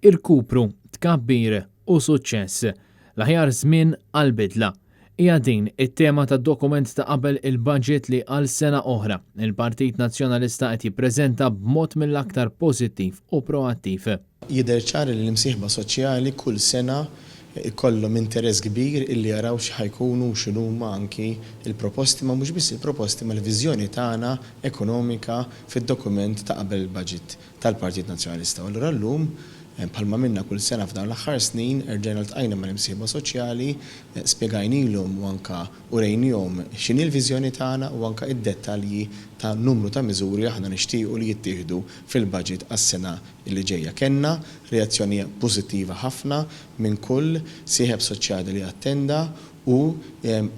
Irkupru, tkabbir u suċċess. L-aħjar żmien għall-bidla. Hija din it-tema tad-dokument ta' qabel il-budget li għal sena oħra, il-Partit Nazzjonalista qed jippreżenta b'mod mill-aktar pożittiv u proattiv. Jidher ċar li l-imsieħba soċjali kull sena jkollhom interess kbir illi jaraw x'ħa jkunu u x'inhuma anki l-proposti, ma mhux biss il-proposti ma l-viżjoni tagħna ekonomika fid-dokument ta' qabel il-budget tal-Partit Nazzjonalista. U allura llum, bħalma għamilna kull sena f'dawn l-aħħar snin, erġajna ltqajna mal-imsieħba soċjali, spjegajnilhom u anke urejnihom x'inhi l-viżjoni tagħna u anke d-dettalji ta' numru ta' miżuri li aħna nixtiequ li jittieħdu fil-budget għas-sena li ġejja. Kellna reazzjoni pożittiva ħafna minn kull sieħeb soċjali li attenda u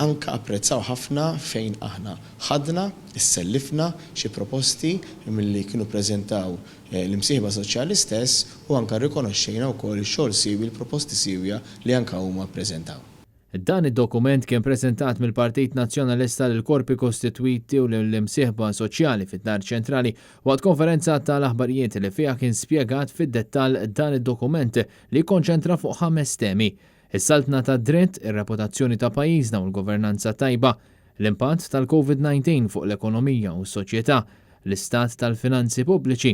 anke apprezzaw ħafna fejn aħna ħadna, issellifna xi proposti milli kienu ppreżentaw l-imsieħba soċjali stess u anke rrikonoxxejna wkoll ix-xogħol siewi, l-proposti siewja li anke huma ppreżentaw. Dan id-dokument kien preżentat mill-Partit Nazzjonalista lill-korpi kostitwiti u lill-imsieħba soċjali fid-Dar Ċentrali waqt konferenza tal-aħbarijiet li fiha kien spjegat fid-dettall dan id-dokument li jikkonċentra fuq ħames temi, Is-saltna tad-dritt, ir-reputazzjoni ta' pajjiżna u l-governanza tajba, l-impatt tal-Covid 19 fuq l-ekonomija u s-soċjetà, l-istat tal-finanzi pubbliċi,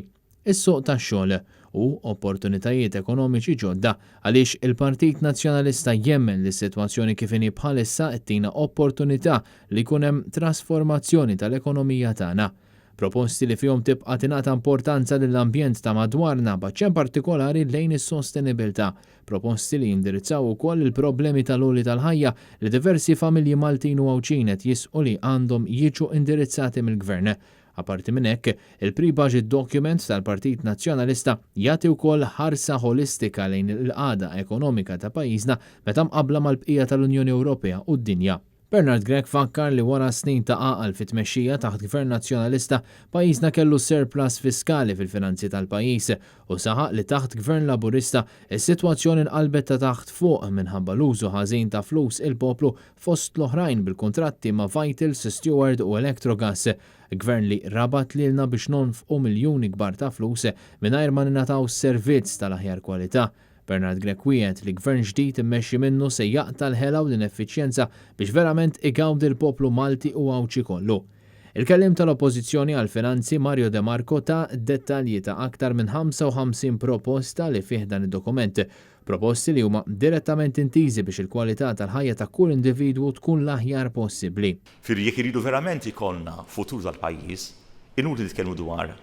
is-suq tax-xogħol u opportunitajiet ekonomiċi ġodda għaliex il-Partit Nazzjonalista jemmen li s-sitwazzjoni kif inhi bħalissa qed tina opportunità li jkun hemm trasformazzjoni tal-ekonomija tagħna. Proposti li fihom tibqa' tingħata importanza lill-ambjent ta' madwarna b'aċċenn partikolari lejn is-sostenibilità. Proposti li jindirizzaw ukoll il-problemi tal-għoli tal-ħajja li diversi familji Maltin u Għawdxin qed jisqu li għandhom jiġu indirizzati mill-Gvern. Apparti minn hekk, il-pre-budget document tal-Partit Nazzjonalista jagħti wkoll ħarsa ħolistika lejn il-qagħda ekonomika ta' pajjiżna meta mqabbla mal-bqija tal-Unjoni Ewropea u d-dinja. Bernard Grech fakkar li wara snin ta' għaqal fit-tmexxija taħt Gvern Nazzjonalista, pajjiżna kellu surplus fiskali fil-finanzi tal-pajjiż u saħaq li taħt Gvern Laburista s-sitwazzjoni nqalbet ta' taħt fuq minħabba l-użu ħażin ta' flus il-poplu fost l-oħrajn bil-kuntratti ma' Vitals, Steward u Electrogas. Gvern li rabat lilna biex nonfqu miljuni kbar ta' flus mingħajr ma ningħataw servizz tal-aħjar kwalità. Bernard Grech wiegħed li Gvern ġdid immexxi minnu se jaqta' l-ħela u l-ineffiċjenza biex verament igawdi l-poplu Malti u Għawdxi kollu. Il-Kelliem tal-Oppożizzjoni għall-Finanzi Mario De Marco ta dettalji ta' aktar minn 55 proposta li fih dan id-dokument. Proposti li huma direttament intiżi biex il-kwalità tal-ħajja ta' kull individwu tkun l-aħjar possibbli. Fieri jekk irridu verament ikollna futur tal-pajjiż, inutli nitkellmu dwar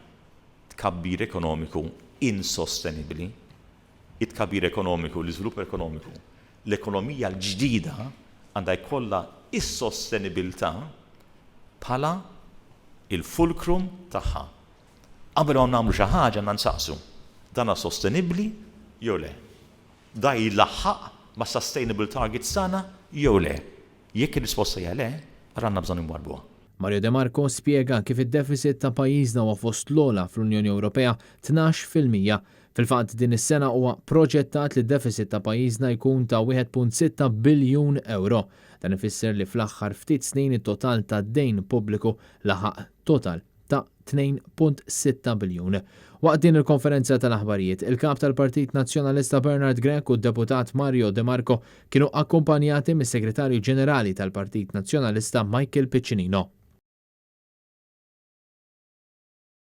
tkabbir ekonomiku insostenibbli. It-tkabbir ekonomiku, l-iżvilupp ekonomiku, l-ekonomija l-ġdida għandha jkollha s-sostenibilità bħala l-fulcrum tagħha. Qabel ma nagħmlu xi ħaġa għandna nsaqsu, dan sostenibbli jew le? Da jlaħħaq mas-sustainable targets tagħna jew le? Jekk ir-risposta hija le, allura għandna bżonn inwarrbuha. Mario De Marco spjega kif id-deficit ta' pajjiżna huwa fost l-ogħla fl-Unjoni Ewropea, 12%. Fil-fatt din is-sena huwa proġettat li d-deficit ta' pajjiżna jkun ta' 1.6 biljun ewro. Dan ifisser li fl-aħħar ftit snin it-total tad-dejn pubbliku laħaq total ta' 2.6 biljun. Waqt din il-konferenza tal-aħbarijiet, il-Kap tal-Partit Nazzjonalista Bernard Grech u d-Deputat Mario De Marco kienu akkumpanjati mis-Segretarju Ġenerali tal-Partit Nazzjonalista Michael Piccinino.